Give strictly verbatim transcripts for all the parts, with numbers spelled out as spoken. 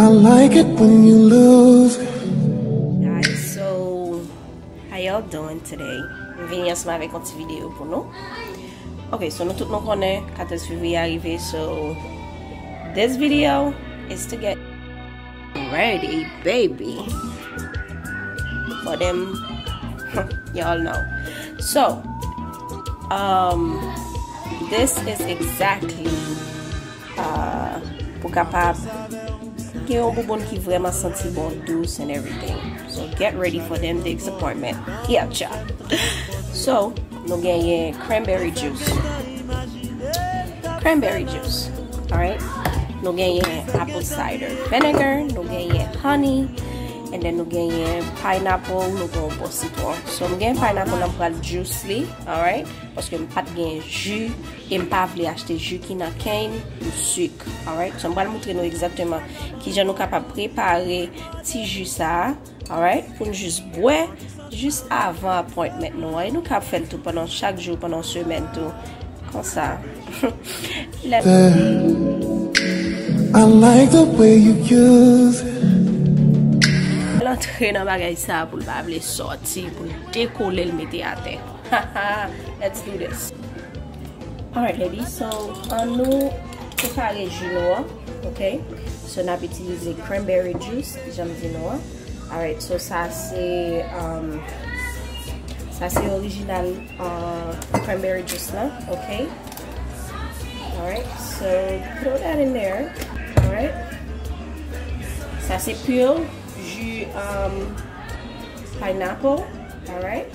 I like it when you lose. Guys, so how y'all doing today? M vini ansanm avèk yon ti videyo pou nou. Ok, so nou tout nou konnen katòz fevriye a rive, so this video is to get ready, baby, for them. Y'all know. So, um, this is exactly uh, pou kapab gen yon bouboun ki vrèman santi bon, dous and everything. So get ready for them disappointment. Yeah, child. So, nou genyen cranberry juice. Cranberry juice. Alright? Nou genyen apple cider vinegar, nou genyen honey, and then nou genyen pineapple, nou genyen bò sitwon. So, m gen pineapple la, m pral juice li, alright? Paske m pa t gen ji e m pa vle achte ji ki nan can pou sik. Alright? So, m pral montre nou egzakteman kijan nou kapab prepare ti ji sa a, alright? Pou n jis bwè jis avan appointment nou an. E nou kab fè l tou pandan chak jou, pandan semèn tou. Konsa. Lè I like the way you use it. L antre nan bagay sa pou l pa vle sòti, pou l dekole l mete atè. Let's do this. Alright, baby. So, an nou prepare ji nou an, ok? So, n ap itilize cranberry juice, jan m di nou an. Alright, so sa se, um, sa se orijinal, uh, cranberry juice la, ok? Alright, so throw that in there. Alright. Sa se pure ji, um, pineapple. Alright.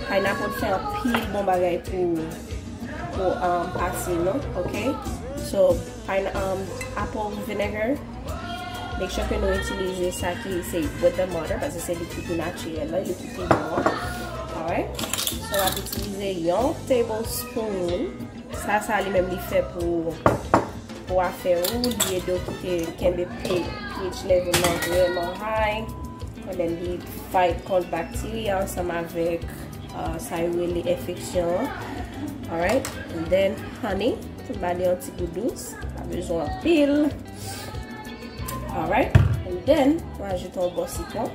Pineapple fè anpil bon bagay pou, pou, um, asid nou, ok? So, pine, um, apple vinegar, make sure ke nou itilize sa ki se with the mother, paske se li ki pi natirèl la, li ki pi bon. Alright? So, w ap itilize yon tablespoon. Sa, sa li menm li fè pou, pou afè ou, li ede w kite, kenbe P-, pH level nan vrèman high. And then li fight kont bakterya ansanm avèk, uh, sa yo rele enfeksyon an. Alright? And then honey, m ba li yon ti gou dous, pa bezwen anpil. Alright? And then, mwen ajoute yon bò sitwon.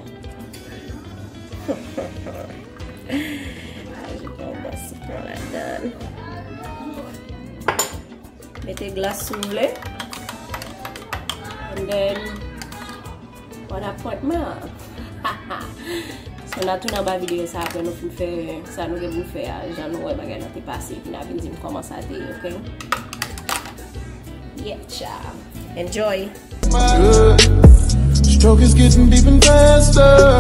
Ajoute yon bò sitwon ladan. Mete glas si w vle. And then, bon appointment. So, n a tounen anba videyo sa apre nou fin fè sa nou gen pou fè a, jan nou wè bagay lan te pase, epi n a vin di m kòman sa te ye, ok? Yeah, child. Enjoy. Stroke is getting deep and faster.